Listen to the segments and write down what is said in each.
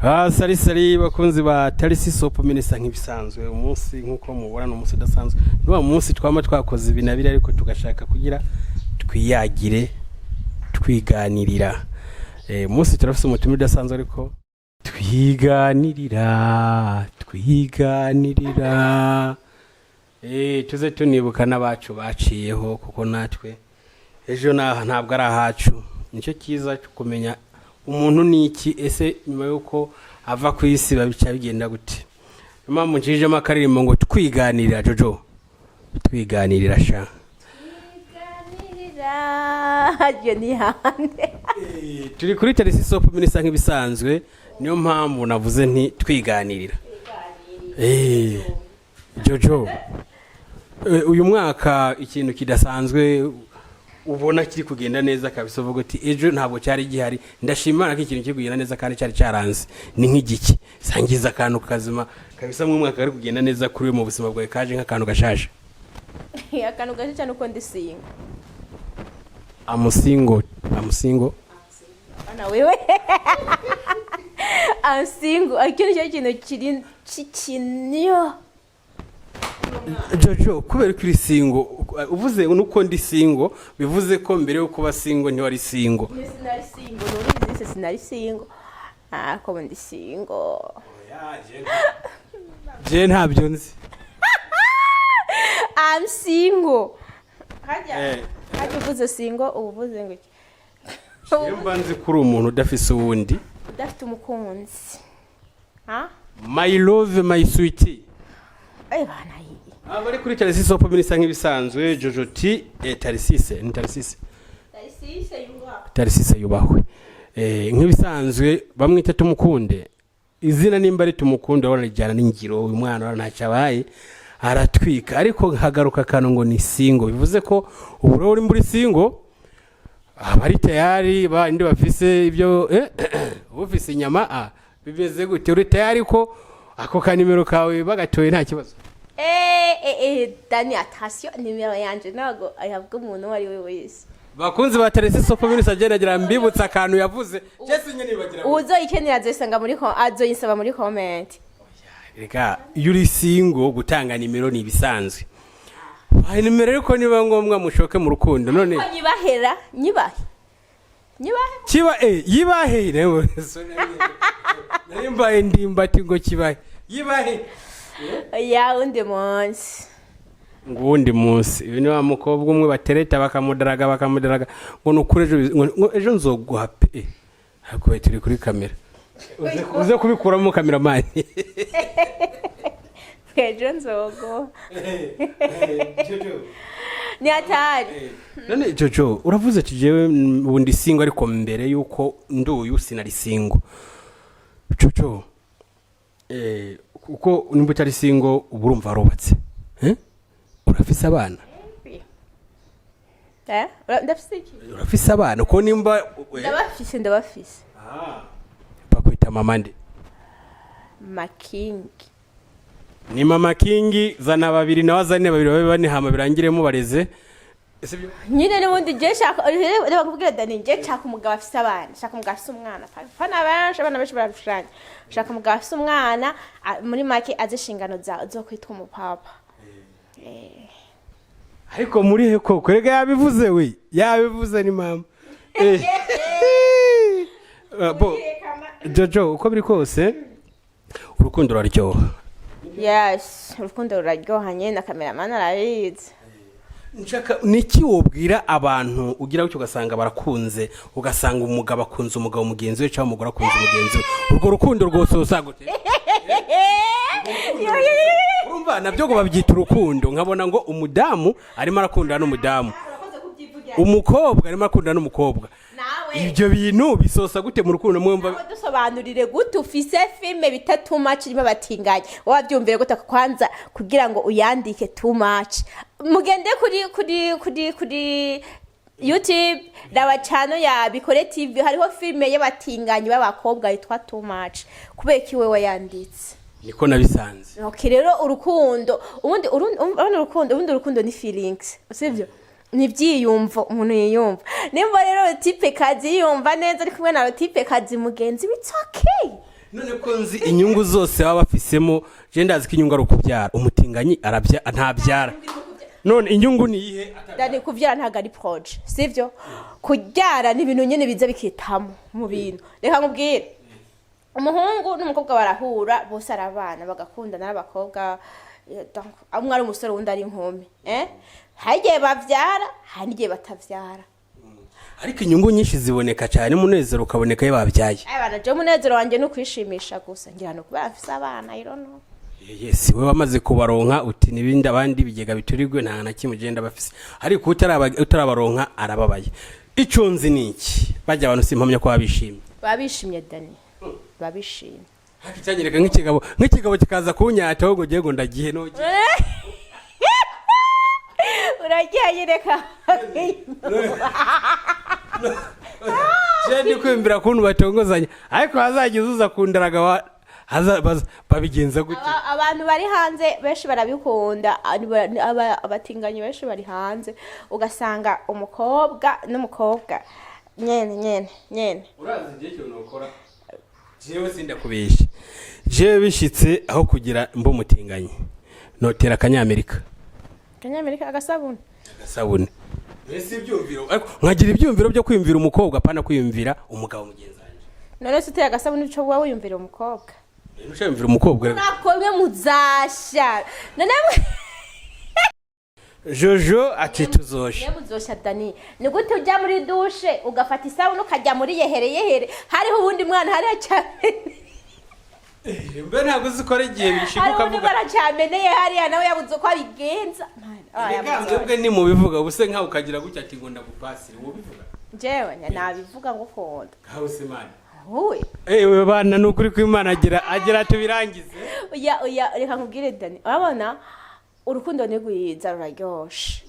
Salut salut bakunzi ba Tarisi Soap Minister. Nk'ibisanzwe, umunsi nk'uko mubona ni umunsi udasanzwe, ni wa munsi twama twakoze ibi na biri, ariko tugashaka kugira twiyagire, twiganirira. Umunsi turafise umutumire udasanzwe, ariko twiganirira twiganirira, tuze tunibuka n'abacu baciyeho, kuko natwe ejo ntabwo ari ahacu. Nicyo cyiza cyo kumenya umuntu ni iki, ese nyuma y'uko ava ku isi babica bigenda gute? Niyo mpamvu ncijemo akaririmbo ngo twiganirira. Jojo, twiganirira sha. Twiganirira ryo ni hande? Turi kuri Tarisi Soap Minister nk'ibisanzwe, niyo mpamvu navuze nti twiganirira. Jojo, uyu mwaka ikintu kidasanzwe ubona kiri kugenda neza kabisa, uvuga uti ejo ntabwo cyari gihari, ndashima Imana ko ikintu kiri kugenda neza kandi cyari cyaranze, ni nk'igiki? Sangiza akantu kazima kabisa mu mwaka kari kugenda neza kuri we mu buzima bwawe, kaje nk'akantu gashaje. Akantu gace cyane uko ndi single. I'm single, I'm single. Bana wewe, I'm single. Icyo nicyo kintu kiri kikinyo. Jojo, kubera ko uri single, uvuze nuko ndi single, bivuze ko mbere yo kuba single ntiwari single? Sinari single, nubizi se? Sinari single, ariko ubu ndi single. Je ntabyo nzi. I'm single. Hajya Eh. hajya uvuze single uba uvuze ngo iki? Iyo mba nzi ko uri umuntu udafise uwundi. Udafite umukunzi, ha? My love, my sweet. Eh bana yi. Abari kuri Tarisi Soap Minister nk'ibisanzwe, Jojo T, Tarisise, ni Tarisise. Tarisise yuha. Tarisise yubahwe. Nk'ibisanzwe bamwita Tumukunde. Izina nimba ari Tumukunde, urabona rijyana n'ingiro. Uyu mwana urabona ntacyo abaye, aratwika, ariko hagaruka akantu ngo ni single, bivuze ko ubu rero uri muri single, abari tayari bandi bafise ibyo, ufise inyama, bimeze gute? Uri tayari ko ako kanimero kawe bagatoye nta kibazo? Dani, attention, nimero yanje ntabwo ayihabwa umuntu uwo ari we wese. Bakunzi ba Tarisi Soap Minister, agenda mbibutsa akantu yavuze cyese nyine nibagira ngo- Uzoyikenera azoyisanga muri azoyisaba muri comment. Reka, iyo uri single gutanga nimero ni ibisanzwe. Baha nimero, ariko niba ngombwa mushoke mu rukundo none. Ko nyibahera, nyibahe, nyibahe. Kiba yibahe, nari mbaye ndimbati ngo kibahe, yibahe. Ya undi munsi. Ngo uwundi munsi. Uyu ni wa mukobwa umwe batereta, bakamudaraga, bakamudaraga, ngo ni ukuri ejo, ngo ejo nzoguha pe. Ariko we, turi kuri kamera, uze kubikuramo, cameraman. Ejo nzogo ni hatari. None Jojo, uravuze ati jewe ubu ndi single, ariko mbere yuko nduyu sinari single. Jojo, kuko nimba utari single ubu urumva warubatse, eh? Urafise abana? Eh, ndafise iki? Urafise abana ko nimba Ndabafise, ndabafise. Bakwita mama nde? Makingi. Ni mama Kingi. Zana babiri, nawe azane babiri, babe bane, hama birangiremo bareze, sibyo? Nyine n'ubundi je shaka, reba kubwira Dani, je nshaka umugabo afise abana, shaka umugabo afise umwana. Fana benshi, abana benshi barashushanya. Shaka umugabo afise umwana, muri make azi inshingano zo kwitwa umupapa. Ariko muri he koko? Rega yabivuze, we yabivuze, ni mama. Bo Jojo, uko biri kose urukundo ruraryoha. Yes, urukundo ruraryohanye, na cameraman arabizi. Nshaka niki wobwira abantu ugira gutyo ugasanga barakunze, ugasanga umugabo akunze umugabo mugenzi we cyangwa umugore akunze mugenzi we, urwo rukundo rwose usanga gute? Urumva nabyo ngo babyita urukundo, nkabona ngo umudamu arimo arakundana n'umudamu, umukobwa arimo arakundana n'umukobwa. Nawe Ibyo bintu bisosa gute mu rukundo mwumva? Nawe dusobanurire gute ufise filime bita Too Much irimo abatinganyi, wabyumvire gute kwanza kugira ngo uyandike Too Much? Mugende kuri YouTube, raba channel ya Bikore TV, hariho filime y'abatinganyi b'abakobwa yitwa Too Much. Kubera ko iwe wayanditse? Niko nabisanze. Okay, rero urukundo ubundi urabona urukundo, ubundi urukundo ni feelings, sibyo? Ni ibyiyumvo umuntu yiyumva. Nimba rero type kazi yiyumva neza ari kumwe na type kazi mugenzi we, it's okay. None ko nzi inyungu zose baba bafisemo, je ndazi ko inyungu ari ukubyara. Umutinganyi arabya ntabyara, none inyungu ni iyihe? Dani, kuvyara ntabwo ari projet, sivyo? Kubyara ni ibintu nyene biza bikitamo mu bintu. Reka nkubwire, umuhungu n'umukobwa barahura, bose ari abana, bagakundana n'abakobwa, donc, umwe ari umusore, uwundi ari inkumi, hari igihe bavyara, hari n'igihe batavyara. Ariko inyungu nyinshi ziboneka cyane, umunezero ukaboneka iyo babyaye. Abana, je umunezero wanje ni ukwishimisha gusa. Ngira no kubera mfise abana, I don't know. Yes, we wamaze kubaronka uti nibindi, abandi ibigega biturigwe, nta na kimwe ugenda bafise, ariko utarabaronka arababaye. Ico nzi ni iki: bajya abantu simpamya ko babishimye. Baba bishimye, Dani, baba bishimye. Ariko icyanyereka nk'ikigabo kikaza kunyata, ahubwo ugiye ngo ndagiye noge. Uragiye, reka. Je ndi kwiyumvira kuntu batongozanya, ariko hazagize uza kundaraga babigenza gute? Abantu bari hanze benshi barabikunda. Abatinganyi benshi bari hanze, ugasanga umukobwa n'umukobwa nyene nyene nyene. Urazi igihe kintu nokora jewe? Sindakubesha, jewe bishitse aho kugira mbe umutinganyi, notera akanyamerika. Akanyamerika, agasabune. Agasabune. Ese ibyumviro, ariko nkagira ibyumviro byo kwiyumvira umukobwa, apana kwiyumvira umugabo mugenzi wanjye. None se uteye agasabune, ico wowe wiyumvira umukobwa? Ushaka umukobwa. Mwakomwe muzasha none. Jojo ati tuzosha. Mwe muzosha. Dani, ni gute ujya muri douche ugafata isabune ukajya muri yehere yehere, hariho uwundi mwana hariho cyane? Mbe ntabwo uzi ko ari igihe bishika Hariho uwundi ukavuga. mwana cyameneye hariya, nawe yabuze uko abigenza. Reka mwebwe ni mubivuga ubuse nkawe ukagira gutya ati ngo ndagupasire, wobivuga? Jewe nabivuga ngo ukunda. Kawe se mani. Wowe. Ewe bana, ni ukuri kw'Imana, agira tubirangize. Oya oya, reka nkubwire Dani, urabona urukundo ni rwiza, ruraryoshe.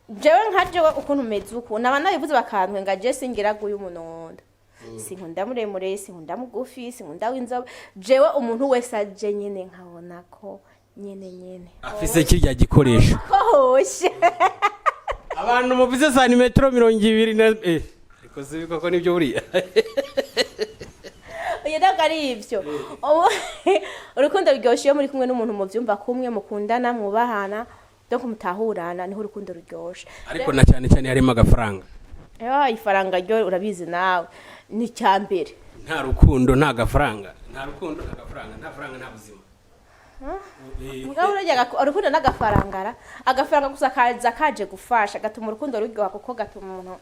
Jewe nka jewe ukuntu umeze uku, naba nabivuze bakantwenga. Je singira guyu umuntu, sinkunda muremure, sinkunda mugufi, sinkunda w'inzobe. Jewe umuntu wese aje nyene nkabona ko nyene nyene afise kirya gikoresho. Ko hoshe. Abantu mufise santimetero 20 na ariko si koko nibyo buriya. Oya, ntabwo ari ibyo. Urukundo ruryoshye iyo muri kumwe n'umuntu mubyumva kumwe, mukundana, mwubahana, donc mutahurana, niho urukundo ruryoshe. Ariko na cyane cyane harimo agafaranga. Yo, ifaranga ryo urabizi nawe ni icya mbere. Nta rukundo nta gafaranga, nta rukundo nta gafaranga, nta faranga nta buzima. Mugabo urya urukundo n'agafaranga, agafaranga gusa kaza kaje gufasha, gatuma urukundo ruryoha, kuko gatuma umuntu,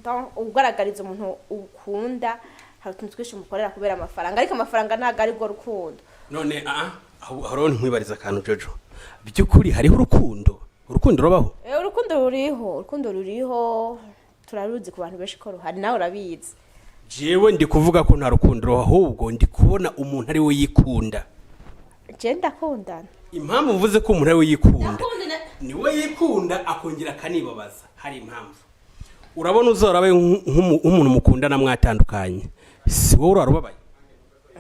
donc, ugaragariza umuntu ukunda. Hari utuntu twinshi umukorera kubera amafaranga, ariko amafaranga ntabwo ari rwo rukundo. None aho aho nkwibariza akantu, Jojo, by'ukuri hariho urukundo? Urukundo rubaho? Urukundo ruriho, urukundo ruriho, turaruzi ku bantu benshi ko ruhari, nawe urabizi. Jewe ndi kuvuga ko nta rukundo rubaho, ahubwo ndi kubona umuntu ari we yikunda. Je ndakundana. Impamvu mvuze ko umuntu ari we yikunda, Ndakundana. ni we yikunda akongera akanibabaza. Hari impamvu. Urabona uzorabe nk'umuntu mukundana mwatandukanye, si wowe urarubabaye?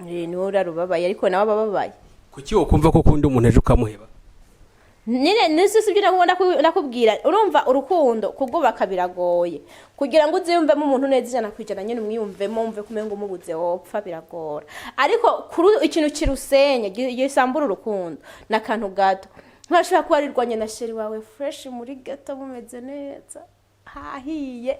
Niwe urarubabaye, ariko nawe abababaye. Kuki wokumva ko ukunda umuntu ejo ukamuheba? Nyine nisi sibyo nakubwira. Urumva urukundo kurwubaka biragoye, kugira ngo uziyumvemo umuntu neza 100%, nyine umwiyumvemo, wumve ko umenga umubuze wopfa, biragora. Ariko kuri ikintu kirusenya, gisambura urukundo ni akantu gato. Ntashobora kuba warirwanye na chéri wawe fresh muri gato, mumeze neza, hahiye.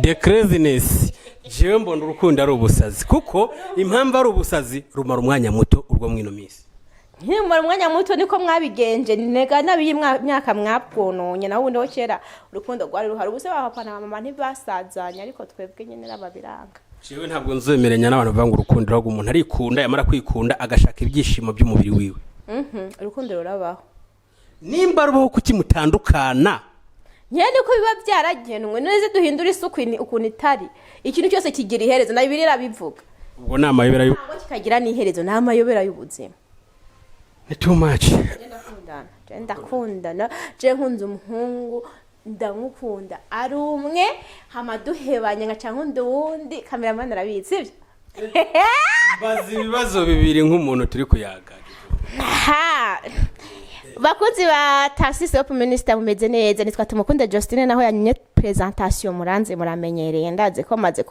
The craziness. Jewe mbona urukundo ari ubusazi, kuko impamvu ari ubusazi, rumara umwanya muto urwo mwino minsi. Ntimara umwanya muto, niko mwabigenje ntega nabi myaka mwabwononye. Naho ubundi ho kera urukundo rwari ruhari, ubuse ba papa na mama ntibasazanye, ariko twebwe nyine n'ababiranga. Jewe ntabwo nzemeranya n'abantu bavuga ngo urukundo, ahubwo umuntu arikunda, yamara kwikunda agashaka ibyishimo by'umubiri wiwe. Urukundo rurabaho. Nimba rubaho, kuki mutandukana? Nyine niko biba byaragenwe neza. Duhindura isuku ukuntu itari. Ikintu cyose kigira iherezo, na Bibiliya irabivuga. Ubwo ni amayobera Ntabwo kikagira n'iherezo, ni amayobera y'ubuzima. Ni too much. Je ndakundana, je ndakundana, je nkunze umuhungu ndamukunda ari umwe, hama duhebanye nkaca nkunda uwundi. Kameramani arabizi, sibyo? Baza ibibazo bibiri nk'umuntu turi kuyaga. Ha, bakunzi ba Taxi Stop Minister, mumeze neza? Nitwa Tumukunde Justine, naho yanyumye. Présentation muranze, muramenyereye, ndaze ko maze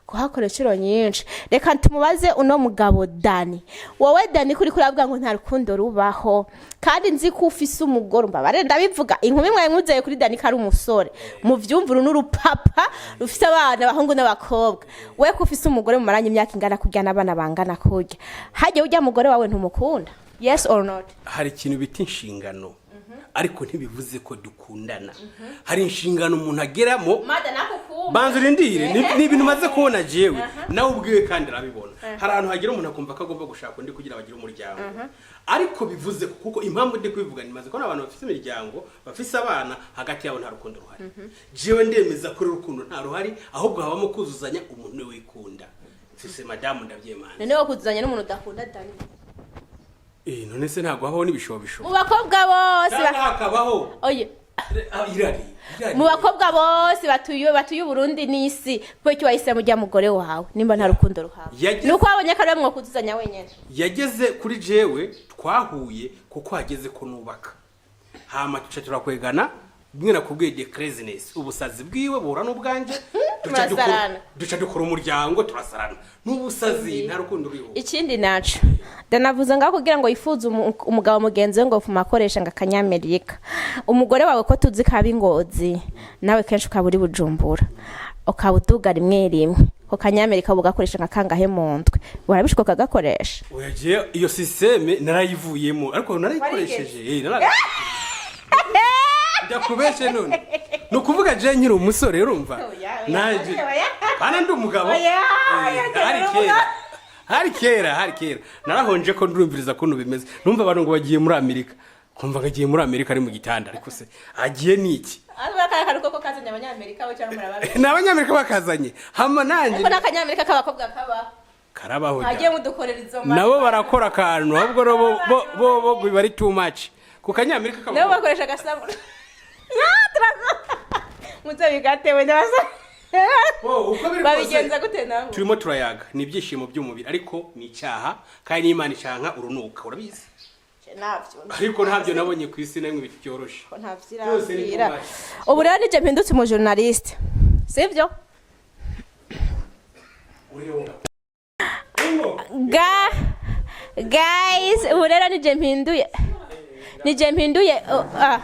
kuhakora inshuro nyinshi. Reka tumubaze uno mugabo Dani. Wowe Dani, kuri kuravuga ngo nta rukundo rubaho, kandi nzi ko ufise umugore. Mbabare ndabivuga, inkumi mwaye muzeye kuri Dani ko ari umusore, muvyumva, uru n'urupapa rufise abana abahungu n'abakobwa. We ko ufise umugore mumaranye imyaka ingana kurya n'abana bangana kurya, hajya ujya mugore wawe ntumukunda, yes or not? Hari ikintu bita inshingano, ariko ntibivuze ko dukundana. Hari inshingano umuntu ageramo. Mada nakukumva. Banza urindire, ni ibintu umaze kubona jewe nawe ubwiwe, kandi arabibona. Hari ahantu hagera umuntu akumva ko agomba gushaka undi kugira bagire umuryango, ariko bivuze ko, kuko impamvu ndi kubivuga, nimaze kubona abantu bafite imiryango, bafise abana, hagati yabo nta rukundo ruhari. Jewe ndemeza ko urukundo nta ruhari, ahubwo habamo kuzuzanya. Umuntu niwe wikunda. Mfise madamu, ndabyemana. Noneho kuzuzanya n'umuntu udakunda, Dani? Eh, none se ntabwo habaho n'ibishobisho? Mu bakobwa bose Cyangwa hakabaho oye. Ah, irari, irari. Mu bakobwa bose batuye Uburundi n'isi, kubera icyo wahisemo ujya mugore wawe nimba nta rukundo ruhawe? Ni uko wabonye ko ari we mwokuzuzanya wenyine? Yageze kuri jewe, twahuye kuko hageze ko nubaka, hama tuca turakwegana. Bimwe nakubwiye, the craziness, ubusazi bwiwe buhura n'ubwanje, duca Murasarana. Duca dukora umuryango, turasarana n'ubusazi, nta rukundo ruriho. Ikindi naco danavuze ngaho, kugira ngo yifuze umugabo mugenzi we ngo akoresha ngo akanyamerika, umugore wawe ko tuzi ko aba ingozi, nawe kenshi ukaba uri Bujumbura, ukaba uduga rimwe rimwe, ko kanyamerika bugakoresha nka kangahe mu ndwi? Warabishwa ukagakoresha? Oya, jewe iyo système narayivuyemo, ariko narayikoresheje. Ndakubeshe none? Ni ukuvuga je nkiri umusore, urumva? Oya, oya, naje oya. bana ndi umugabo. Oya, oya, hari ndi kera, hari kera, hari kera narahonje ko ndumviriza kuntu bimeze. Numva abantu ngo bagiye muri Amerika, kumva ngo agiye muri Amerika ari mu gitanda, ariko se agiye niki? Ariko koko kazanye abanyamerika bo cyangwa murababe? Ni abanyamerika bakazanye, hama nanjye Ariko n'akanyamerika k'abakobwa kabaho. Karabaho. Mwagiye mudukorera izo mata. Nabo barakora akantu, ahubwo bo biba ari too much ku kanyamerika Nabo k'abakobwa. bakoresha agasabune muze bigatewe n'abasa. Bo, uko biri kose, Babigenza gute nabo? Turimo turayaga, ni ibyishimo by'umubiri, ariko ni icyaha, kandi n'Imana ishanka urunuka, urabizi. Ntabyo. Ariko ntabyo nabonye ku isi namwe byoroshe. Ntabyo. Byose ni Irambwira. too much. Ubu rero nije mpindutse umujournaliste, sibyo? Uriho. Guys, ubu rero nije mpinduye, oh, ah.